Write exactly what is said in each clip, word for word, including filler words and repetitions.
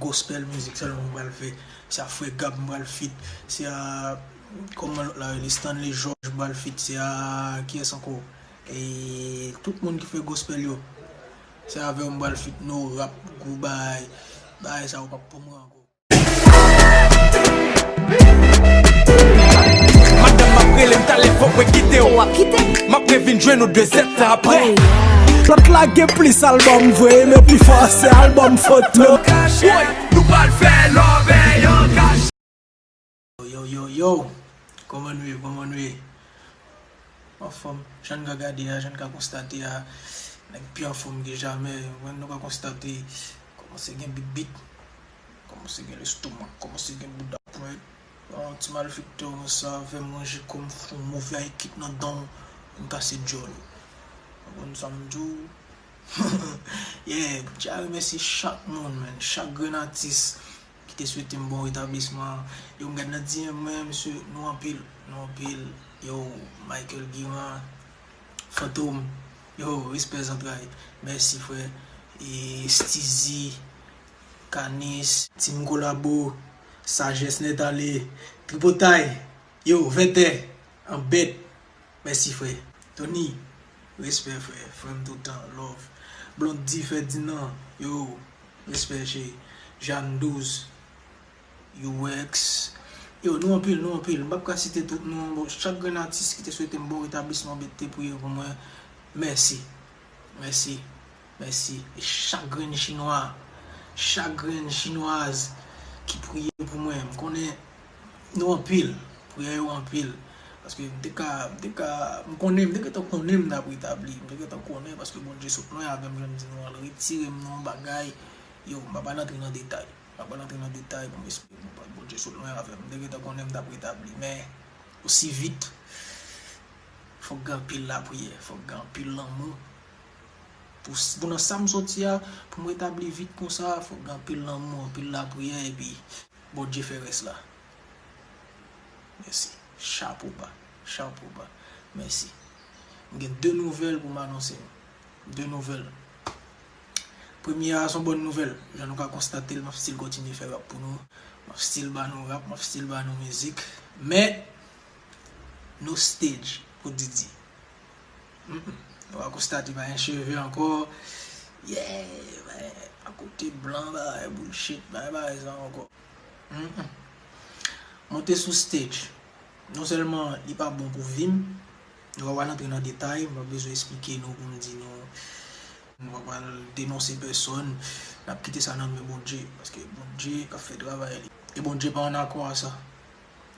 Gospel mizik sèlman m pral fè. Se a Frè Gab m pral feat. Se a, kòman lòt la rele, Stanley George m pral feat. Se a kiyès ankò? E tout moun ki fè gospel yo. Se avè yo m pral feat. No rap, gwo bagay. Bagay sa yo p ap pou mwen ankò. Madanm m ap rele m talè, fòk mwen kite w. W ap kite? M ap revin jwenn ou de zèdtan apre. Lòt la gen plis albòm vre, men pifò se albòm foto. Woy, nou pral fè love yon kach. Yo, yo, yo, kòman nou ye, kòman nou ye? Anfòm, jan n ka gade a, jan n ka konstate a, nèg pi anfòm ke jamè. Mwen, nou ka konstate, kòmanse gen bit bit, kòmanse gen lestomak, kòmanse gen bouda pwent. Yon ti malfektè konsa fè m ranje kò m, fè yon move ekip nan dan w, m kase djòl ou. Ou konprann sa m di w? Yeah, m tya remèsye chak moun, man, chak grenn atis ki te swete m bon retablisman. Yo, m gad nan D M mwen, mesye, nou anpil, nou anpil. Yo, Michael Guiran, Fantom, yo, respè zantray. Mèsi, frè. E Steezy, Kanis, Team Kolabo, Sajès Nèt Ale, Tripotay, yo, Vètè, Anbèt. Mèsi, frè. Tony, respè, frè. Frè m toutan, love. Blondy, Ferdinand, yo, respè, cheri. Jeanne Douze, Uwex. Yo, nou anpil, nou anpil. M p ap ka site tout non. Bon, chak grenn atis ki te swete m bon retablisman, ki te priye pou mwen, mèsi. Mèsi. Mèsi. E chak grenn chinwa, chak grenn chinwaz ki priye pou mwen. M konnen nou anpil. Priyè yo anpil. Paske m te ka, m te ka, m konnen, m te gentan konnen m t ap retabli. M te gentan konnen paske Bondye sot lwen avè m, jan m di nou an, l retire m nan yon bagay. Yo, m pa pral antre nan detay. M pa pral antre nan detay pou m esplike nou, Bondye sot lwen avè m. M te gentan konnen m t ap retabli. Men, osi vit, fòk gen anpil lapriyè, fòk gen anpil lanmou. Pou, pou nan sa m soti a, pou m retabli vit konsa, fòk gen anpil lanmou, anpil lapriyè, epi Bondye fè rès la. Mèsi. Chapo ba. Chapo ba. Mèsi. M gen de nouvèl pou m anonse nou. De nouvèl. Premye a, se yon bòn nouvèl. Jan nou ka konstate l, m ap still kontinye fè rap pou nou. M ap still ba nou rap, m ap still ba nou mizik. Men, no stage pou Didi. Mm, mm. Nou va konstate pa gen cheve ankò. Yeah, men, akote blan, bagay bullshit, bagay, bagay sa ankò. Mm, mm. Monte sou stage. Non sèlman li pa bon pou vi m, nou pa pral antre nan detay, m pa bezwen esplike nou pou m di nou, nou pa pral denonse pèsòn, n ap kite sa nan men Bondye, paske Bondye k ap fè travay li. E Bondye pa ann akò a sa.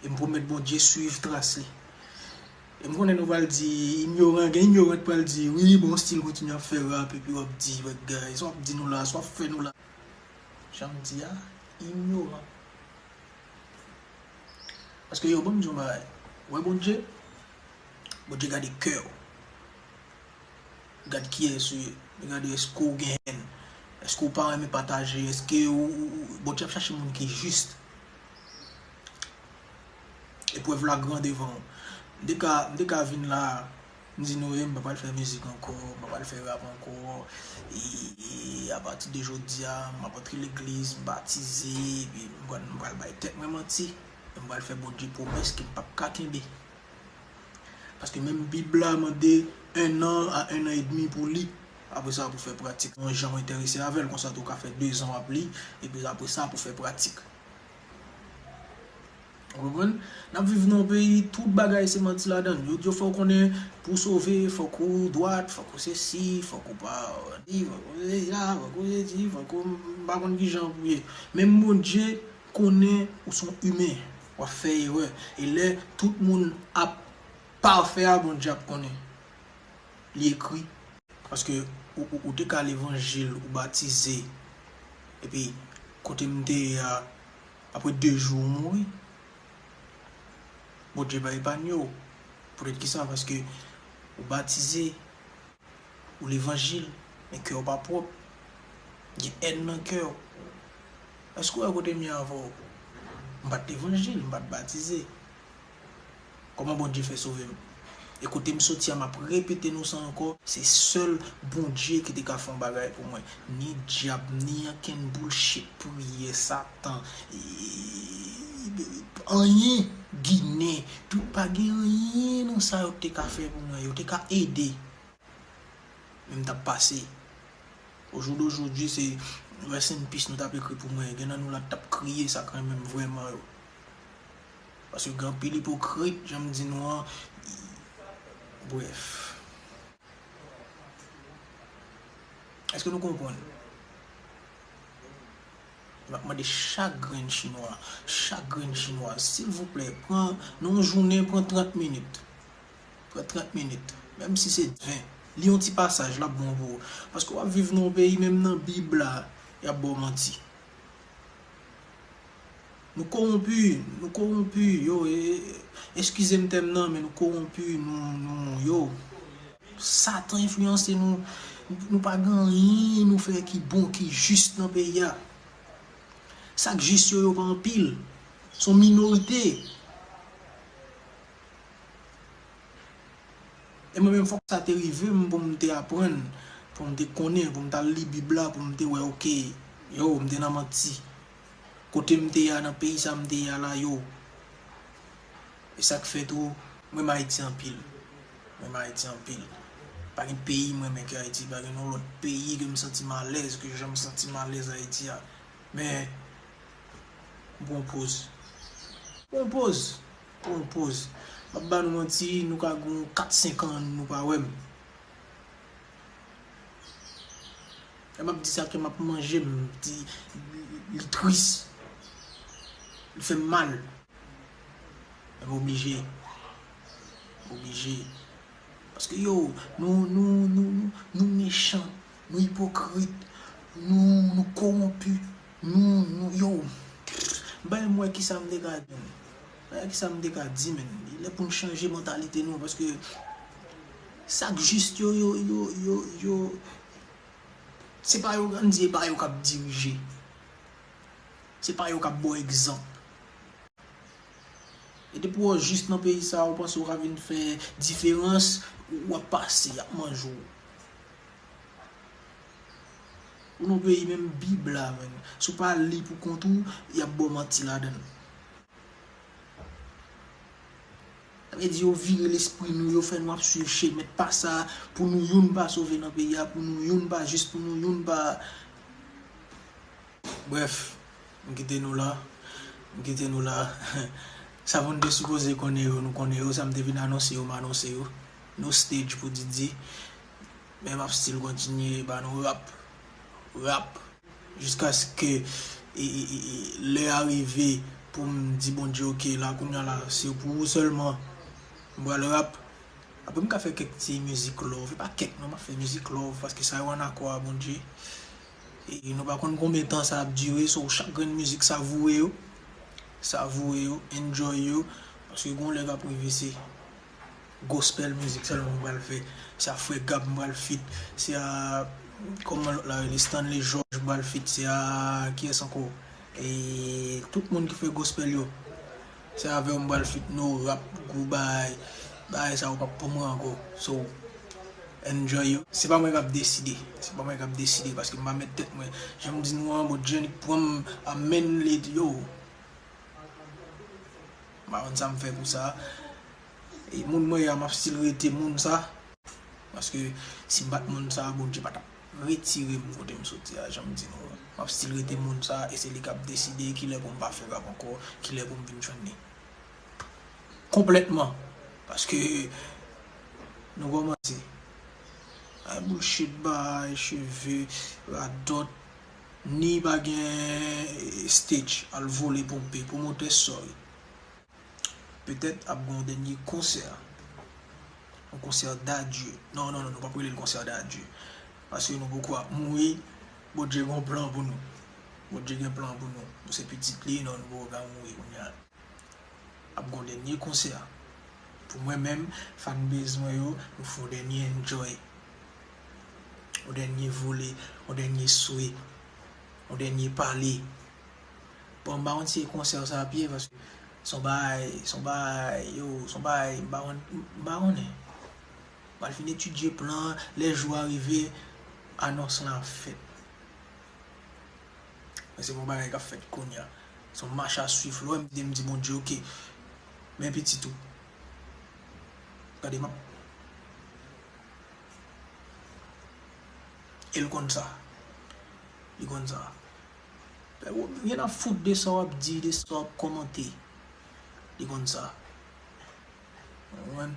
E m pwomèt Bondye swiv tras li. E m konnen nou pral di, inyoran, gen inyoran k pral di, wi, bon, still kontinye ap fè rap, epi w ap di bagay, sa w ap di nou la, sa w ap fè nou la. Jan m di a, inyoran. Paske yo, ban m di yon bagay. Ou wè Bondye? Bondye gade kè w. Li gad kiyès ou ye. Li gade èske w gen hèn. Èske w pa renmen pataje. Èske ou, ou, ou, Bondye ap chache moun ki jis. Eprèv la gran devan w. M te ka, m te ka vin la, m di nou, e, m pa pral fè mizik ankò, m pa pral fè rap ankò. E, e apati de jodi a, m ap antre legliz, m batize, epi m pral, m pral bay tèt mwen manti. E m pral fè Bondye pwomès ke m p ap ka kenbe. Paske menm Bib la mande un an a un an edmi pou li. Apre sa, pou fè pratik. Yon jan w enterese avè l, konsa tou w ka fè dezan w ap li, epi apre sa, pou fè pratik. Ou konprann? N ap viv nan yon peyi, tout bagay se manti ladan l. Yo di w fò w konnen pou w sove, fòk ou dwat, fòk ou sesi, fòk ou pa di, fòk ou sesi la, fòk ou sesi, fòk ou m pa konn kijan pou ye. Menm Bondye konnen ou se yon imen, w ap fè erè. E lè tout moun ap pafè a, Bondye ap konnen. Li ekri. Paske ou, ou, ou te ka levanjil, ou batize, epi kote m te ye a, apre de jou ou mouri. Bondye pa epanye w. Poutèt kisa? Paske ou batize, ou levanjil, men kè w pa pwòp. Gen hèn nan kè w. Èske w wè kote m ye avè w? M pa t levanjil, m pa t batize. Kòman Bondye fè sove m? E kote m soti a, m ap repete nou sa ankò, se sèl Bondye ki te ka fè yon bagay pou mwen. Ni dyab, ni ankenn bullshit, priyè, Satan, e, anyen, Ginen, tout, pa gen anyen nan sa yo te ka fè pou mwen. Yo te ka ede. Men m t ap pase. Au jour d'aujourd'hui, se rest in peace nou t ap ekri pou mwen. Gen nan nou la t ap kriye sa k renmen m vrèman yo. Paske gen anpil ipokrit, jan m di nou an. Brèf. Èske nou konprann? M ap mande chak grenn chinwa, chak grenn chinwa, silvouplè, pran, nan yon jounen, pran trant minit. Pran trant minit. Menm si se ven. Li yon ti pasaj, l ap bon pou ou. Paske w ap viv nan yon peyi, menm nan Bib la, y ap ba w manti. Nou kowonpi, nou kowonpi, yo, e, eskize m tèm nan, men nou kowonpi, nou, nou, yo. Satan enfliyanse nou, nou pa gen anyen nou fè ki bon, ki jis nan peyi a. Sa k jis yo, yo pa anpil. Se yon minorite. E mwen menm, fòk sa te rive m pou m te aprann, pou m te konnen, pou m t al li Bib la, pou m te wè, oke, yo, m te nan manti. Kote m te ye a, nan peyi sa m te ye a la, yo. E sa k fè tou, m renmen Ayiti anpil. M renmen Ayiti anpil. Pa gen peyi m renmen ke Ayiti, pa gen yon lòt peyi ke m santi m alèz, ke jan m santi m alèz Ayiti a. Men, m pran yon poz. M pran yon poz. M pran yon poz. M ap ba nou manti, nou ka gen yon kat senk an, nou pa wè m. Lè m ap di sa, kè m ap manje m, di, li tris. Li fè m mal. Men m oblije. M oblije. Paske yo, nou, nou, nou, nou, nou mechan, nou ipokrit, nou, nou kowonpi, nou, nou, yo. M pa menm wè kisa m te ka di, men. M pa wè kisa m te ka di, men. Li lè pou n chanje mantalite nou, paske sa k jis yo, yo, yo, yo, yo, se pa yo, ann di, e pa yo k ap dirije. Se pa yo k ap ba w egzanp. E depi w jis nan peyi sa a, ou panse w ka vin fè diferans, w ap pase, y ap manje w. Ou nan peyi menm Bib la, menm. Si w pa li pou kont ou, y ap ba w manti ladan l. Sa vle di yo vire lespri nou, yo fè nou ap swiv chemen pa sa, pou nou youn pa sove nan peyi a, pou nou youn pa jis, pou nou youn pa. Brèf, m kite nou la. M kite nou la. Sa pou n te sipoze konnen yo, nou konnen yo. Sa m te vin anonse yo, m anonse yo. No stage pou Didi. Men m ap still kontinye ba nou rap. Rap. Jiskaske e, e, e, e, lè a rive pou m di Bondye, oke, la, kounye a la, se pou ou sèlman m pral rap. Apre m ka fè kèk ti mizik love, e pa kèk non, m ap fè mizik love, paske sa yo ann akò a Bondye. E nou pa konn konbyen tan sa ap dire, so chak grenn mizik savoure yo, savoure yo, enjoy yo, paske gon lè k ap rive se gospel mizik sèlman m pral fè, se a frè Gab m pral feat, se a, kòman lòt la rele, Stanley George m pral feat, se a, kiyès ankò? E tout moun ki fè gospel yo, se avè w m pral feat, no rap, gwo bagay, bagay sa yo p ap pou mwen ankò. So, enjoy yo. Se pa mwen k ap deside, se pa mwen k ap deside, paske m pa mèt tèt mwen. Jan m di nou an, Bondye annik pran m a men led, yo. M pa konn sa m fè pou sa. E moun mwen ye a, m ap still rete moun sa. Paske si m pa t moun sa, Bondye pa t ap retire m kote m soti a, jan m di nou an. M ap still rete moun sa, e se li k ap deside kilè pou m pa fè rap ankò, kilè pou m vin jwenn li. Konplètman. Paske nou kòmanse. Ay bullshit, bay cheve, radòt, ni pa gen stage, al vole ponpe, pwomotè, sorry. Petèt ap gen yon dènye konsè. Yon konsè d'adieu. Non, non, non, nou p ap rele l konsè d'adieu. Paske nou poko ap mouri. Bondye gen yon plan pou nou. Bondye gen plan pou nou. Nou se pitit li, non, nou poko ka mouri kounye a. Ap gen yon dènye konsè. Pou mwen menm, fanbase mwen yo, nou fè yon dènye enjoy. Yon dènye vole, yon dènye swe, yon dènye pale. Bon, m pa konn si e konsè sa ap ye, paske se yon bagay, se yon bagay, yo, se yon bagay, m pa konn, m pa konnen. M al fin etidye plan an, lè jou a rive, anons lan ap fèt. Men se pa yon bagay k ap fèt kounye a. Se yon mach a swiv. Lè w wè m di, m di Bondye, oke. Men pitit ou. Gade m ap. E l konn sa. Li konn sa. Pè, ou gen nan fout de sa w ap di, de sa w ap kòmante. Li konn sa. Ou konprann?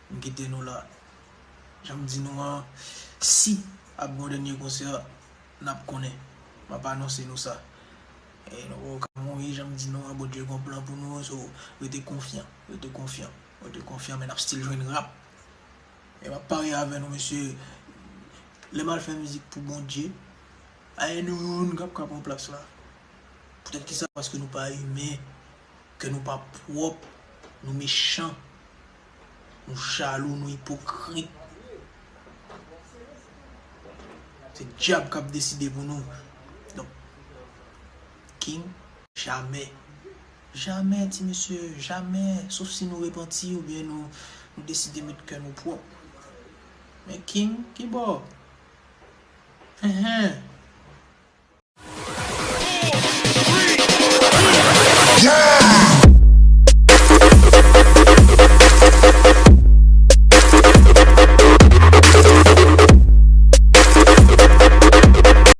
M kite nou la. Jan m di nou an, si ap gen yon dènye konsè, n ap konnen. M ap anonse nou sa. E nou poko ka mouri, jan m di nou an, Bondye gon plan pou nou, so, rete konfyan, rete konfyan, rete konfyan, men n ap still jwenn rap. E m ap parye avè nou, mesye, lè m al fè mizik pou Bondye, a gen nou youn k ap ka pran plas la. Poutèt kisa? Paske nou pa imen, kè nou pa pwòp, nou mechan, nou jalou, nou ipokrit. Se dyab k ap deside pou nou. Donk, King, jamè. Jamè, ti mesye, jamè. Sof si nou repanti oubyen nou, nou deside met kè nou pwòp. Men King, kibò? Enhen.